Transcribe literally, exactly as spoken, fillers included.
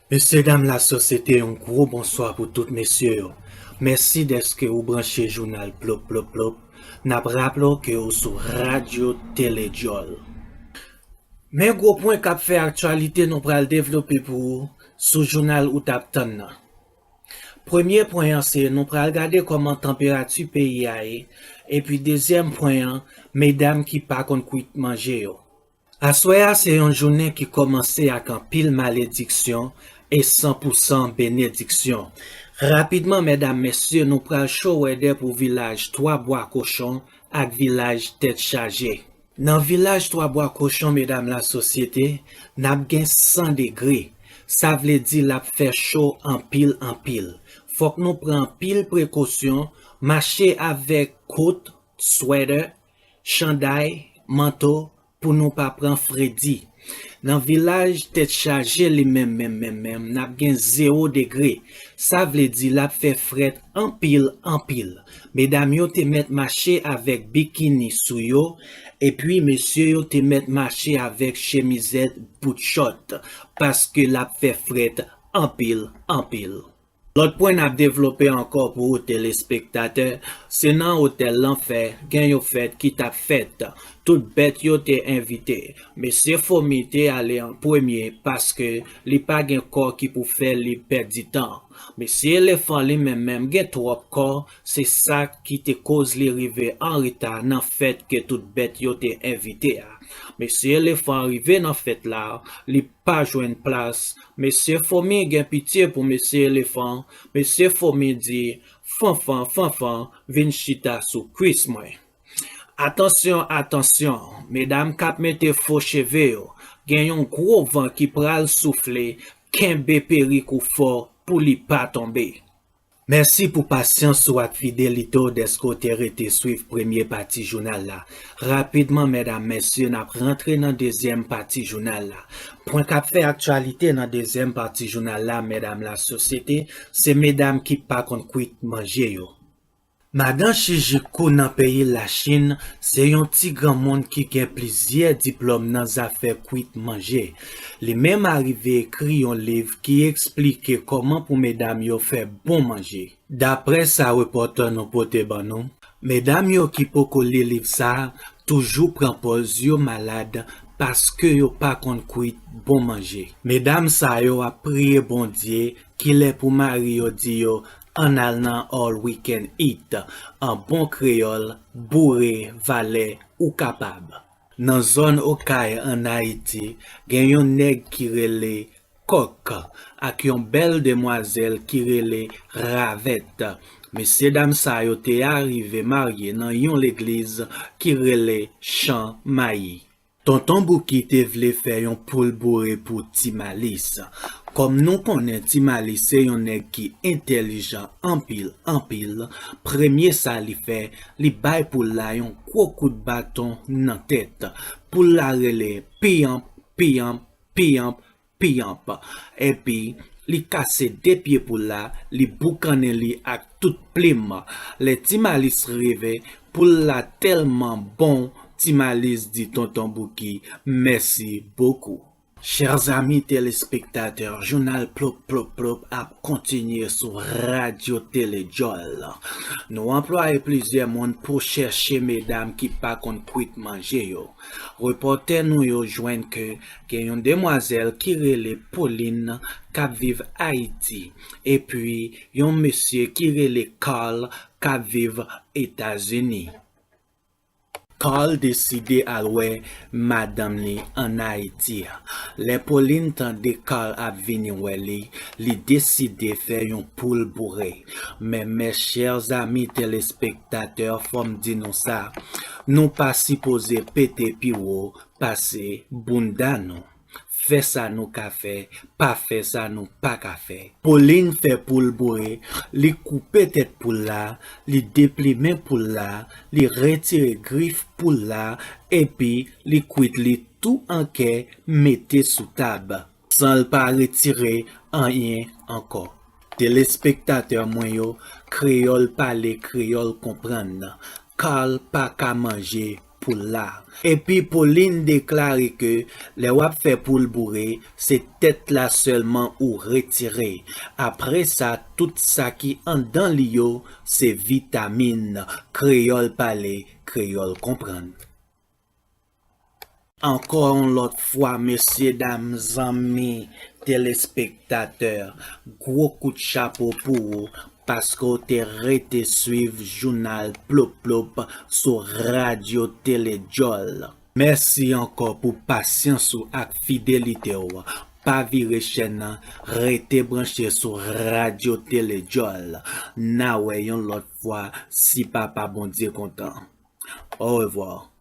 Mesye dam lasosyete, yon gwo bonswa pou tout mesye yo. Mèsi dèske ou branche jounal Plop Plop Plop. N ap raple w ke ou sou Radyo Tele Djòl. Men gwo pwen k ap fè aktyalite nou pral devlope pou ou sou jounal ou t ap tann nan. Premye pwen an se nou pral gade kòman tanperati peyi a ye, epi dezyèm pwen an, medam ki pa konn kwit manje yo. Aswè a se yon jounen ki kòmanse ak anpil malediksyon e san pou san benediksyon. Rapidman, medam, mesye, nou pral cho wèdè pou vilaj Twa Bwa Kochon ak vilaj Tèt Chaje. Nan vilaj Twa Bwa Kochon, medam lasosyete, n ap gen san degre. Sa vle di l ap fè cho anpil, anpil. Fòk nou pran anpil prekosyon, mache avèk kot, swètè, chanday, manto, pou nou pa pran fredi. Nan vilaj Tèt Chaje li menm, menm, menm, menm, n ap gen zewo degre. Sa vle di l ap fè frèt anpil, anpil. Medam yo te mèt mache avèk bikini sou yo, epi mesye yo te mèt mache avèk chemizèt bout chòt, paske l ap fè frèt anpil, anpil. Lòt pwen n ap devlope ankò pou ou, telespektatè, se nan otèl Lanfè, gen yon fèt ki t ap fèt. Tout bèt yo te envite. Mesye Fomi te ale an premye paske li pa gen kò ki pou fè li pèdi tan. Mesye Elefan li menm menm gen twòp kò, se sa ki te koz li rive an reta nan fèt ke tout bèt yo te envite a. Mesye Elefan rive nan fèt la, li pa jwenn plas. Mesye Fomi gen pitye pou Mesye Elefan. Mesye Fomi di, Fanfan, Fanfan, vin chita sou kwis mwen. Atansyon, atansyon, medam k ap mete fo cheve yo, gen yon gwo van ki pral soufle, kenbe perik ou fò pou li pa tonbe. Mèsi pou pasyans ou ak fidelite w dèske w te rete swiv premye pati jounal la. Rapidman, medam, mesye, n ap rantre nan dezyèm pati jounal la. Pwen k ap fè aktyalite nan dezyèm pati jounal la, medam lasosyete, se medam ki pa konn kwit manje yo. Madan Shijiko nan peyi Lachin se yon ti granmoun ki gen plizyè diplòm nan zafè kwit manje. Li menm arive ekri yon liv ki eksplike kòman pou medam yo fè bon manje. Daprè sa repòtè nou pote ban nou, medam yo ki poko li liv sa a toujou pran pòz yo malad paske yo pa konn kwit bon manje. Medam sa yo ap priye Bondye kilè pou mari yo di yo ann al nan All We Can Eat, an bon kreyòl, boure valè ou kapab. Nan zòn Okay ann Ayiti, gen yon nèg ki rele Kòk ak yon bèl demwazèl ki rele Ravèt. Mesyedam sa yo te arive marye nan yon legliz ki rele Chan Mayi. Tonton Bouki te vle fè yon poul boure pou Ti Malis. Kòm nou konnen Ti Malis se yon nèg ki entèlijan anpil, anpil, premye sa li fè, li bay poul la yon gwo kout baton nan tèt. Poul la rele piyanp, piyanp, piyanp, piyanp. Epi, li kase de pye poul la, li boukannen li ak tout plim. Lè Ti Malis rive, poul la tèlman bon, Ti Malis di Tonton Bouki, mèsi bokou. Chers amis téléspectateurs, jounal Plop Plop Plop ap kontinye sou Radyo Tele Djòl. Nou anplwaye plizyè moun pou chèche medam ki pa konn kwit manje yo. Repòtè nou yo jwenn ke gen yon demwazèl ki rele Pauline k ap viv Ayiti, epi yon mesye ki rele Carl k ap viv Etazini. Carl deside al wè madanm li ann Ayiti a. Lè Pauline tande Carl ap vini wè li, li deside fè yon poul boure. Men, mes chers amis téléspectateurs, fò m di nou sa, nou pa sipoze pete pi wo pase bounda nou. Fè sa nou ka fè, pa fè sa nou pa ka fè. Pauline fè poul boure, li koupe tèt poul la, li deplimen poul la, li retire grif poul la, epi li kwit li tou an kè mete sou tab, san l pa retire anyen ankò. Telespektatè mwen yo, kreyòl pale, kreyòl konprann. Carl pa ka manje poul la. Epi Pauline deklare ke lè w ap fè poul boure, se tèt la sèlman ou retire. Apre sa, tout sa ki andan li yo, se vitamin. Kreyòl pale, kreyòl konprann. Ankò yon lòt fwa, mesye dam, zanmi, telespektatè, gwo kout chapo pou ou, paske w te rete swiv jounal Plop Plop sou Radyo Tele Djòl. Mèsi ankò pou pasyans ou ak fidelite w. Pa vire chèn nan, rete branche sou Radyo Tele Djòl. N a wè yon lòt fwa, si Papa Bondye kontan. Orevwa.